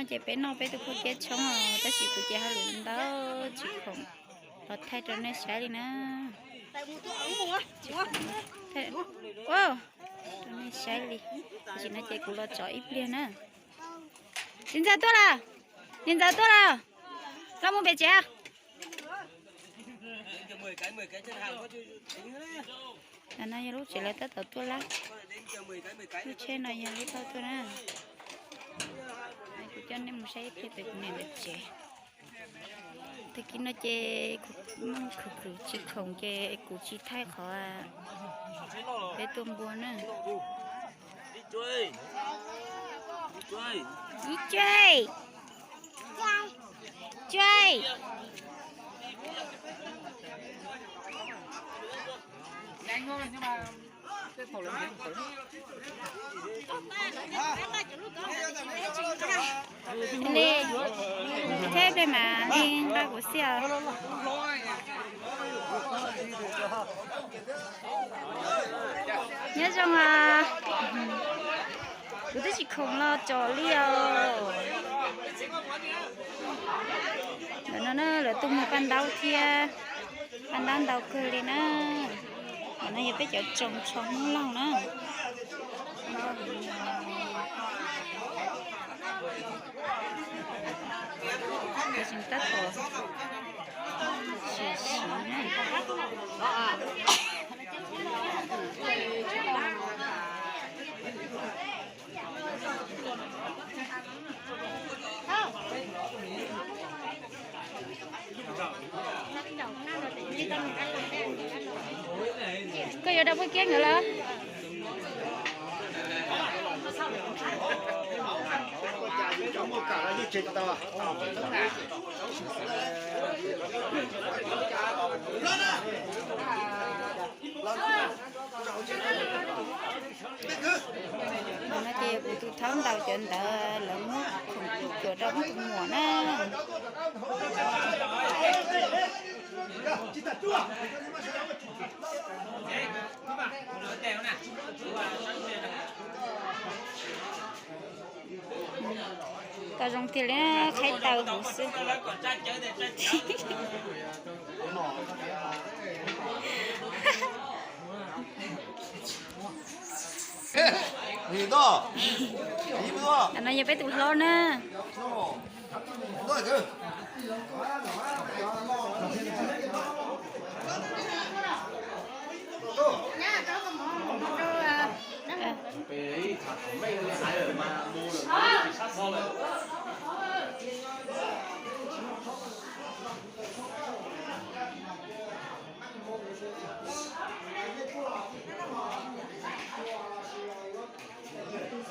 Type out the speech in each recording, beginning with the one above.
Ces peb noj peb tus phauj Kiab tshoob os, tab sis kuv ces hauj lwm ntau tsis khoom los thaij rau nej saib li na. Rau nej saib li, tam sim no ces kuv los tso ib pliag na. Txiv ntxawm tuaj lawm, niam ntxawm tuaj lawm, los mus pem tsev. No yog lub tsev lawv tab tom tuaj lab, lub tsheb no yog lub thauj tuaj na. Kuv coj nej mus saib ib pliag pem kuv niam ntawm tsev. Tag kis no ces kuv muaj khwv khwv tsis khoom ces kuv tsis thaij qhov peb tuaj npua na. Ib cuj, cuj, li, thiab ple mas li nqa kuv xij os. Nyob zoo os. Kuv twb tsis khoom los tsom li os. Ntawm no na lawv tuaj muag paj ntaub thiab, paj ntaub ntau kawg li na. Ntawm no yog peb cov tsoos tsho Hmoob Lauj na. Tab tom siav siav na. Koj yuav rau Phaj Kiab nkawd los? No ces kuv tus thaub ntaus cov ntawd lawv muab khoom cuam rau tus muam na. Kom zoo tiag li, qhaib taw huv xwb. No yog peb tus hlob na.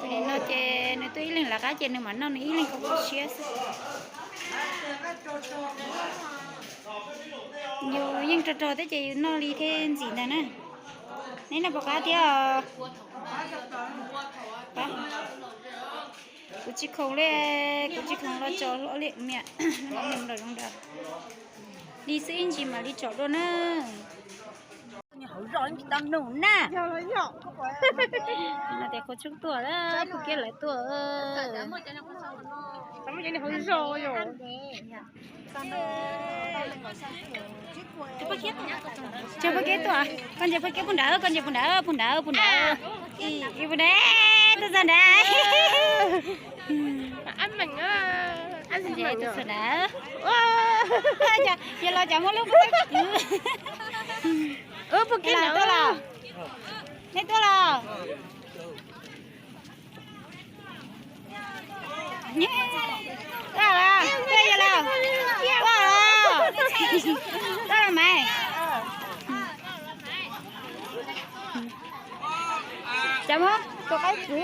Nim no ces nws tuaj ib leeg lawv qab ces nws mam noj nws ib leeg kom kho siab xwb. Yus yeej rog rog thiab ces yus noj li thiaj ntxim ntag na. Neb noj puas qab thiab? Kuv tsis khoom li, kuv tsis khoom los tso hlo li niam. Li xwb ib ntsis mam li tsom dua na. No tias Khuv Tshoob tuaj lawm, Phaj Kiab lawv tuaj. Tso Phaj Kiab tuaj, koj ntsia Phaj Kiab puag nrad, koj ntsia puag nrad, puag nrad, puag nrad. Ib puag nrad, tuaj txog nrad. Tuaj txog nrad. Yog los cov muaj lub pob kawg. Puag Kiab lawv tuaj los? Nej tuaj los? Tuaj los, tuaj los, tuaj los mas. Cov muab tus qaib kwv.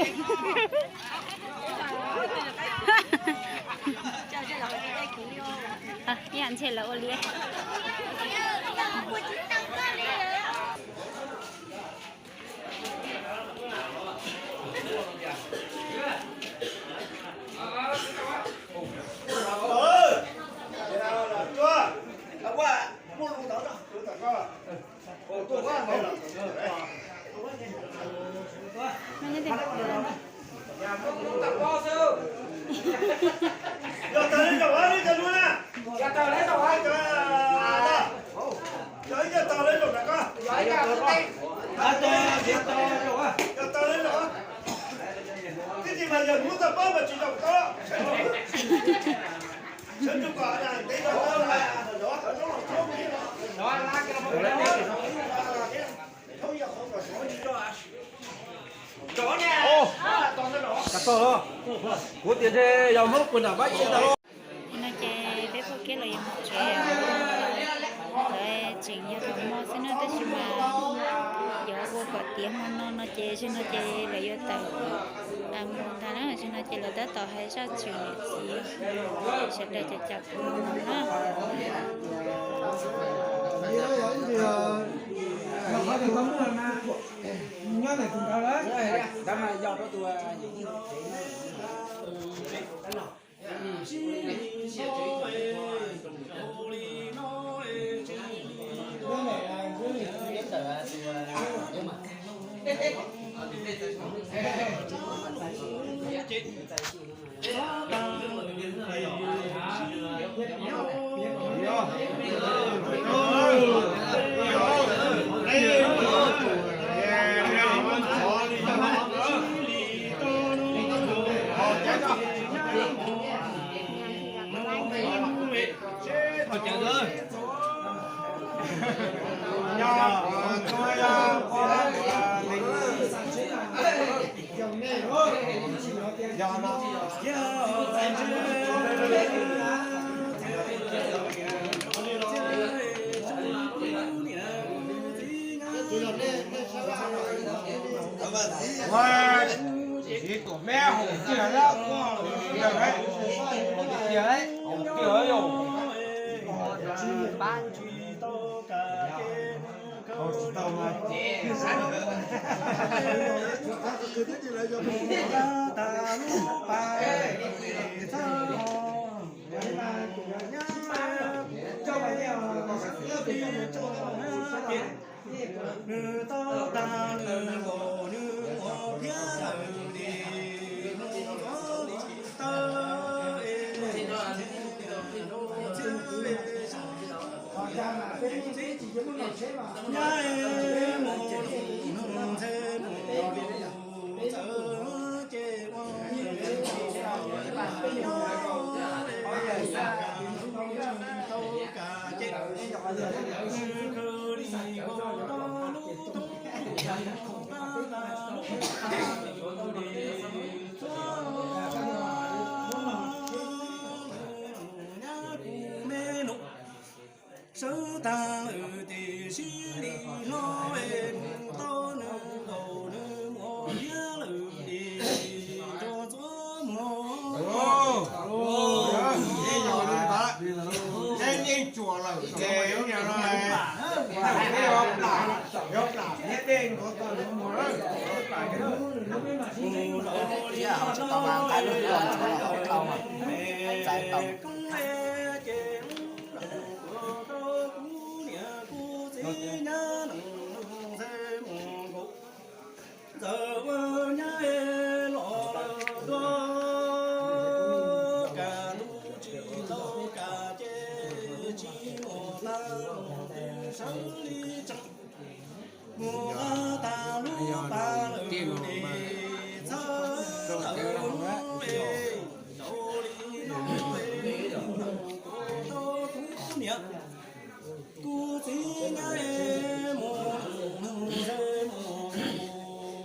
Ib yam ntshe lawv ua li. Yog tag li zaum, cov lub na. Yog tag li zaum, cov, cov ib co tag li zaum na koj. Yog tag li zaum. Tib si mas yog hnub tau paub mas tsis zaum tau. Sawv nrug kom ntev tau tau. Kav tog, kuv tias ntshe yog Hmoob puag nram Pab Ib tag los. No ces peb phooj ywg los yuav mus tsev, lawv tseem yog thaum hmo xwb na, tab sis mas yuav ua kom tiav hmo no no ces zaum no ces lawv yuav tawm mus ntag na, zaum no ces lawv tab tom hais zaj tswv niam txiv, sawv daws cov cav pum no na. Txiv tus me hum tiag, tiag, tiag, yog. Sawv tag lawm tes sib li hlob es mus tau nws nkaus nws muab thiab lawm tes rau txuas muag. Yeej tsuas lawm ces yuav plam, yuav plam thiab dej nkaus tau nws muag. Ntxawm ua nyab los lawm dua, kaj ntug tsis tau kaj ces tsis muaj tag los twb sawv li tsees. Mus tag lub pas lawm es txhawb tawm lub es zaum li no es mus tau kuv niam. Kuv txiv nyab es mus nws nws ntshe mus mus,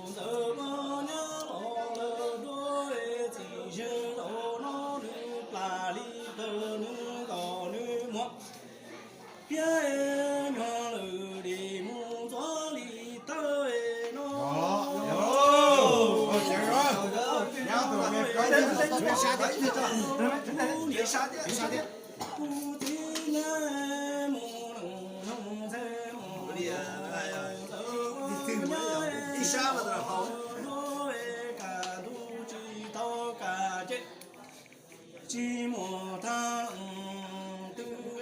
Ntxawm ua nyab los lawm dua es txim zej zaum no nws plam li tawg nws nkaus nws muag. Thiab nyuag lwm dim mus ntxuav li tawg no. Kuv txiv nyab mus nws nws ntshe mus mus, Ntxawm ua nyab es los lawm dua es kaj ntug tsis tau kaj ces tsis muaj tag los twb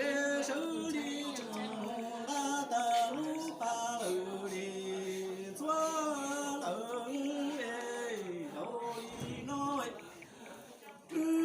sawv li tsees. Mus nqa tag lub pas lawm es txhawb tawm lub es zaum li no es twb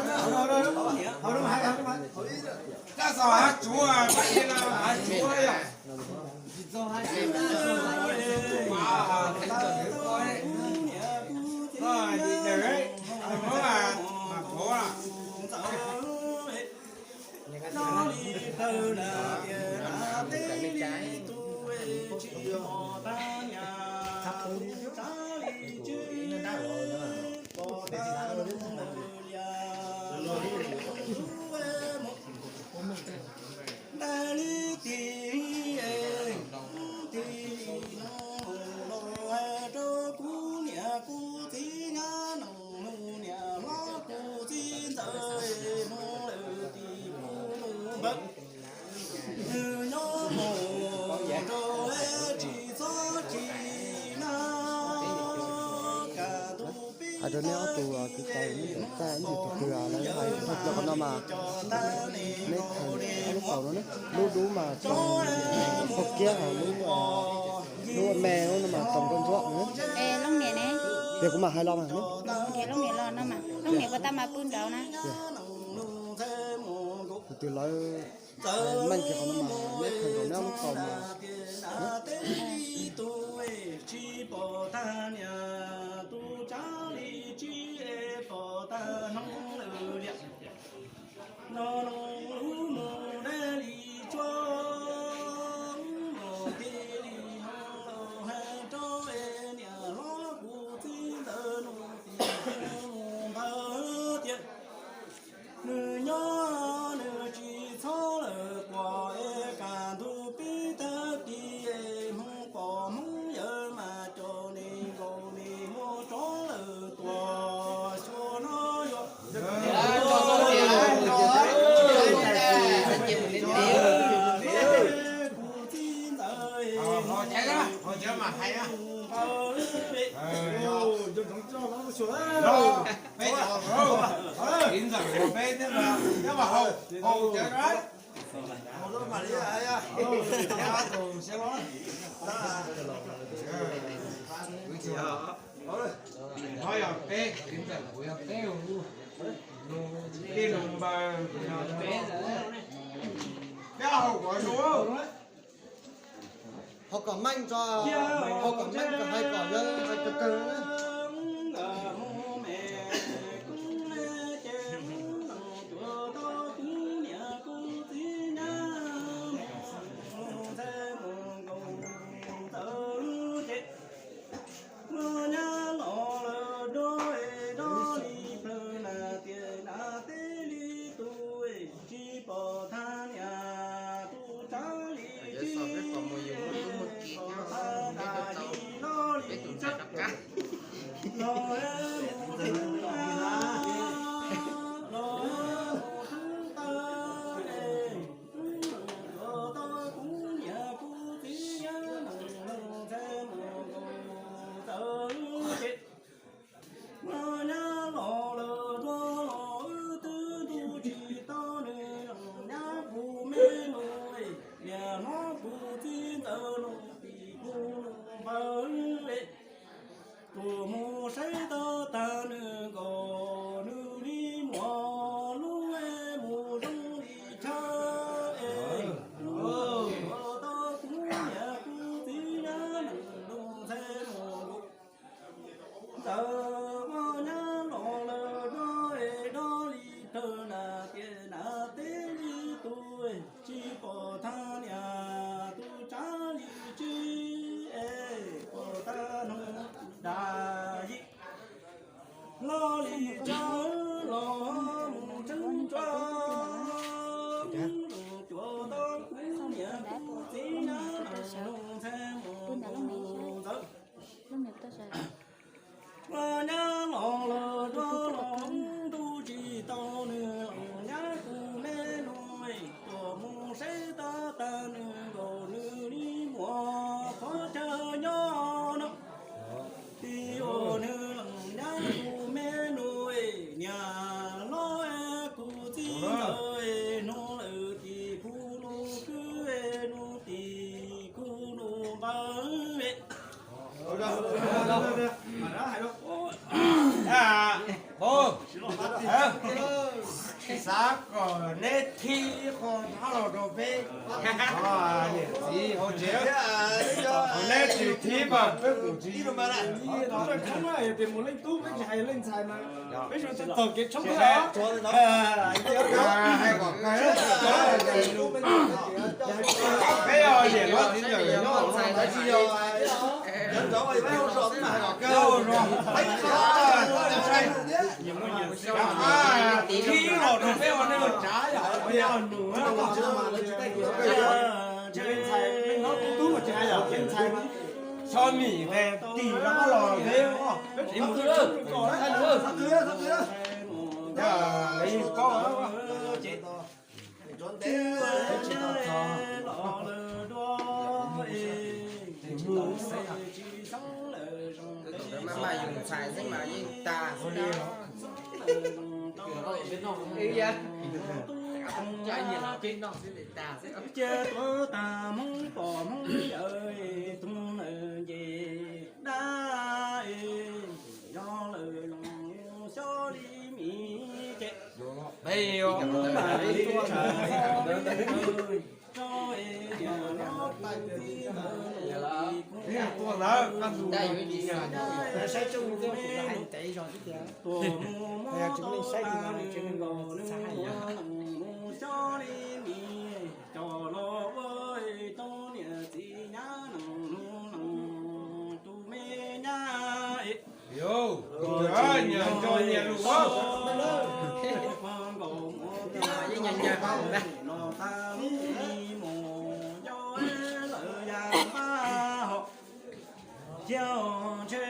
Hais rau neb ob tug kwv cai, neb txawm txaj ib ntsis tus twg lawv hais tag plaws qhov no mas neb khaws ob lub kaus no na, lub dub mas tau kiab, ho lub, lub me no mas tau ntsuab ntsuab. Tias kuv mam hais los mas, tias lub niam los no mas, lub niam puas tau mas pw nraud na. Tus twg lawv meej kiag qhov no mas neb khaws nkaus neb ob lub kaus mas. Nws nyob nws tsis txhob lawm quas es kaj ntug pib tag kis es Hmoob pom Hmoob yawg mas cov neeg nkaus neeg muab rov lawm tuaj xyuas no yog kuv txiv ntxawm Hnov yog peb, txiv ntxawm kuv yog peb lub. Li lus npawg, peb hau kom zoo, hau kom meej tso, hau kom meej kom hais kom yog hais kawg kawg na. Nyab los lawm dua es dua li plawg na tias na teb li tus tsis pom thaj niam tus tsav li tsis pom thaj dab tsi los li tsav los mus txeeb los mus txeeb tawg es los tau kuv niam kuv txiv nyab neej los ntxhe mus nkaus ntawd ces Nyab los lawm dua los wb twb ntuj tsis tau nws los nyab kuv me nus, niam hlob kuv txiv ntxawm los tim kuv nus npawg, tuaj mus saib tau tag nws nkaus nws li muaj lub mus zoo li chaw es los tau kuv niam kuv txiv nyab neej los ntxhe mus nkaus Ntxawm ua nyab los lawm dua es dua li plawg na tias na teb li tus tsis pom thaj niam tus tsav li tsis es pom tag nrho dag yim los li tsav los mus tseeb tsuag los cuav tau kuv niam kuv txiv nyab los ntxhe mus nkaus Ntxawm Ua nyab los lawm dua los ntuj tsis tau nws los nyab kuv me nus, tuaj mus saib tau tag nws nkaus nws li muaj qhov chaw nyob no. Tim ua nws los nyab kuv me nus, niam hlob kuv txiv ntxawm hnub lawm tim kuv nus kwv nus tim kuv nus npawg. Xav kom neb thib qho thab los rau peb niam txiv hauv tsev, neb tsis thib mas peb kuj tsis hais leej tub peb tsis hais leej ntxhais mas peb tsis tau kev tshoob hais kom peb niam hlob txiv ntxawm nyob tsis yog Xyov Mim tes tis rov qab los peb, peb mus txog koj. Maj maj yus ntxhais xwb mas yeej tas xwb. Ces tuav tag Hmoob pom Hmoob yawg tug lawm nce dab, yog lawm los xyob li mis ces peb Cov los ua tau niam txiv nyab neej tus me nyab es nyias nco nyias lus. Nkaus mus los tag lub li mus nco lawm yam npab hos thiab ntshe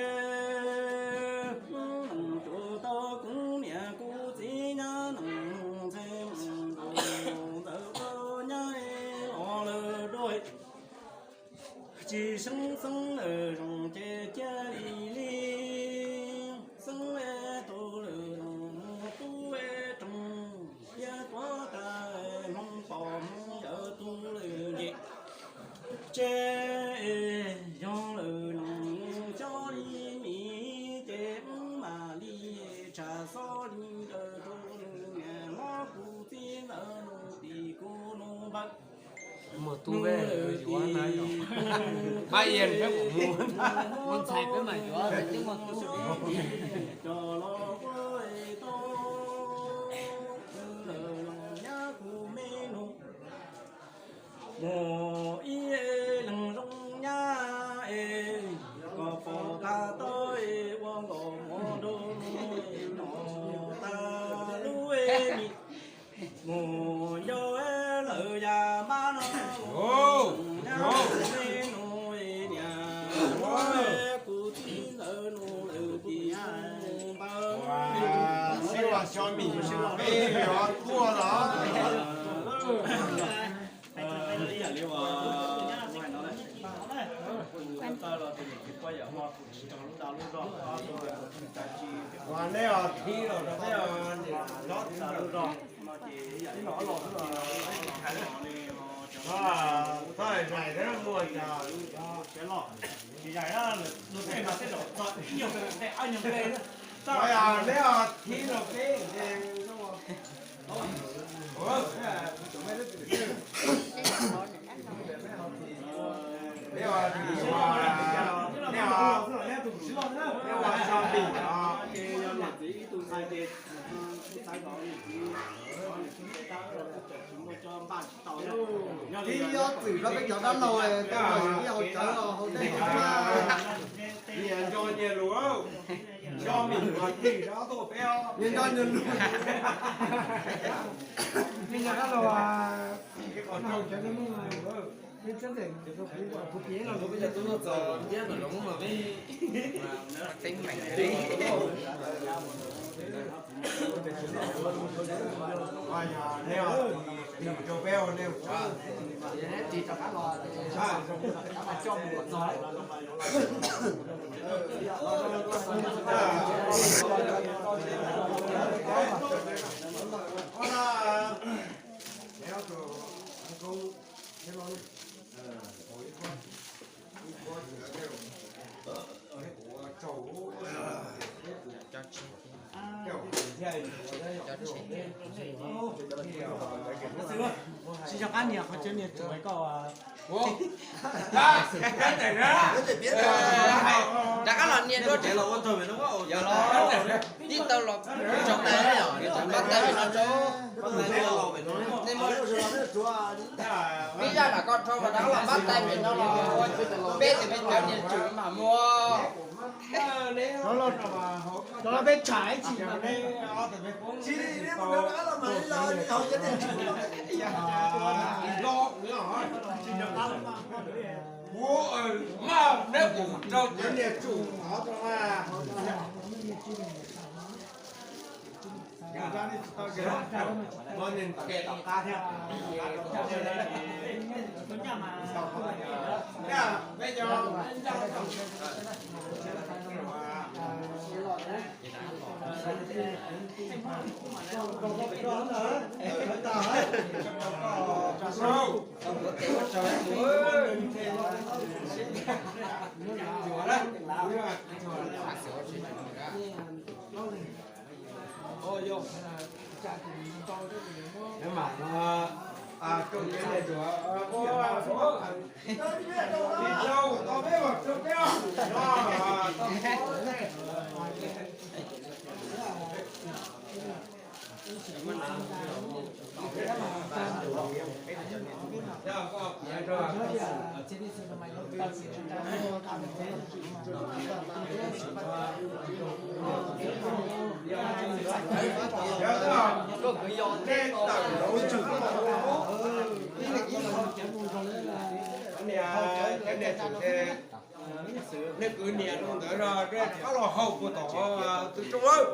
neej tsuas tau kuv niam kuv txiv nyab neej ntxhe mus nkaus Ntxawm ua nyab los lawm dua. Tsis xeeb xeeb lawm zoo ces cia li li xeeb tu lawm zoo mus tub roog thiab tuav tag Hmoob pom Hmoob yawg tug lawm nce ces yog lawm zoo xyob li mis ces wb mam li tsham xob li ntawd rau nws Muaj tub peb yuav na, pab Ian peb mus mus ntxhais peb mas yuav twb muaj tub. Muaj ib leeg zoo nyab es, koj pom tag tau es ua nkaus muab nrau noj tag lub es mus nco lawm yam mab no. Nyab me no niam, kuv txiv ntawd no lawm tiag. Sib ua xyov mis peb yuav tuaj los. Ua neb os, thib los rau peb os, niam hlob thib los rau. Txhob zais thiab muaj cas. Neb os, thib los peb. Thib yob txwm rau peb cov dab laug, tej uas yog hauv cawv los hauv dej hauv mas. Nyias nco nyias lus, nco mis los tig rau ob tug peb os. Nyias nco nyias lus. Nyias nco dab laug, nyias cov dab laug, peb txhob ntxeem kuv, kuv piav los kuv peb cov tub tuaj txog ntiab mas zoo mas peb teeb meem li. Neb tig rau peb ua nej, tig rov qab los, rov qab coj mus kom txog. Tsis nco qab nias qhov chaw nias tsuas koj. Rov qab los nias dua, tib tau los tso tais, pab tais pem no tso. Peb zaj nram ko rho mas rov qab los pab tais pem no los, peb tes me cov nias tswm mam muaj. Rov los peb tsham ib tsis. Maj neb kuv rau cov nias tsum qhov rau mas. Nej kwv niam no ntawd rov qab los haus puas tom tus rooj.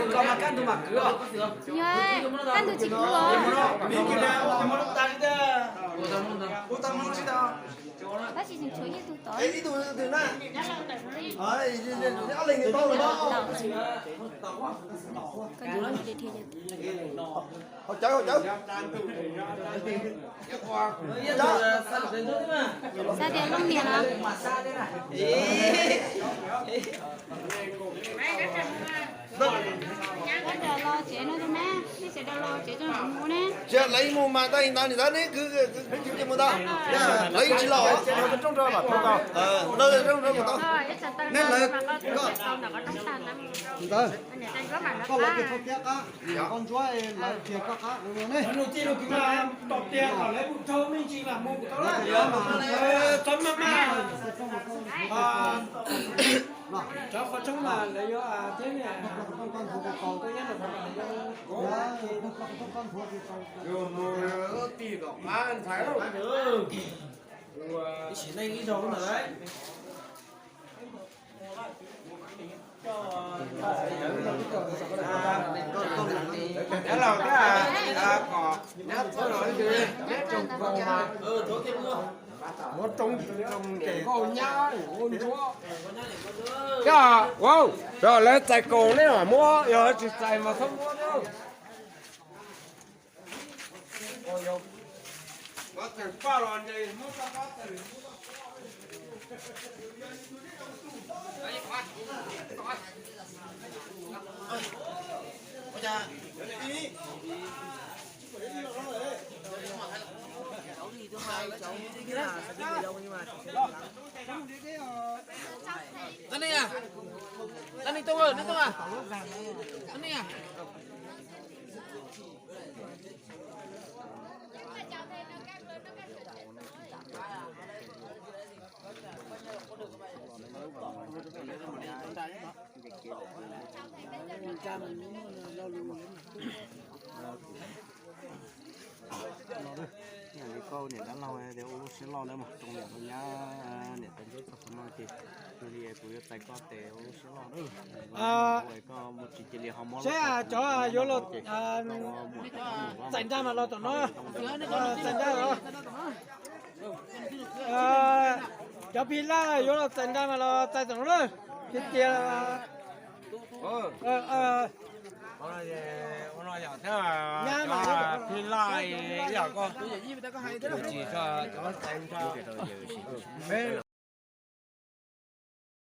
Koj mas kaj ntug mas kwv os. Yog, kaj ntug tsis kwv os. Tab sis tseem tshuav ib tug tod. Koj cov, cov. Xav tias Looj niam los? Los tsev no tus na, nej sawv daws los tsev tso mam mus ne. Tsis lawv mus mas tag li ntawd, nws tab neb kwv kwv mus tau. Lawv yeej tsis los. Neb lawv, koj, ntawd, koj lawv kiag thauj kiag qab, koj ntsuab lawv kiag koj qab ne. Tau tias kom lawv mus thauj me ntsis mam mus tau lawm. Txhob maj maj. Cov qhov tshoob mas lawv yuav thiab ne. Ib sim neej ib zaug lawm. Nyob laus thiab, kom nyob txhob los ib ntsis, neb tsoom koos mas, muab roob tsoom ntes nkauj nyab ua ntsuab. Yog, wow, yog lawv txais koos neb mam muab, yog tsis txais mas txhob muab na. Tag ne, tag ne Tooj, ne Tooj a, tag ne. Yog li koj niam dab laug tias ua lub siab loj nawb mog, zoo niam zoo nyab, niam tais ntsib txog qhov no ces yog li kuv yuav txais koj tes ua lub siab loj nawb. Koj mus tsis cia li ho mob seb cov yuav los txais nra mas los tom no, txais nra os. Cov phij laj yuav los txais nra mas los txais tom no na. Tiag tiag. Nyab mas phij laj ib yam koj, tsis txais nra.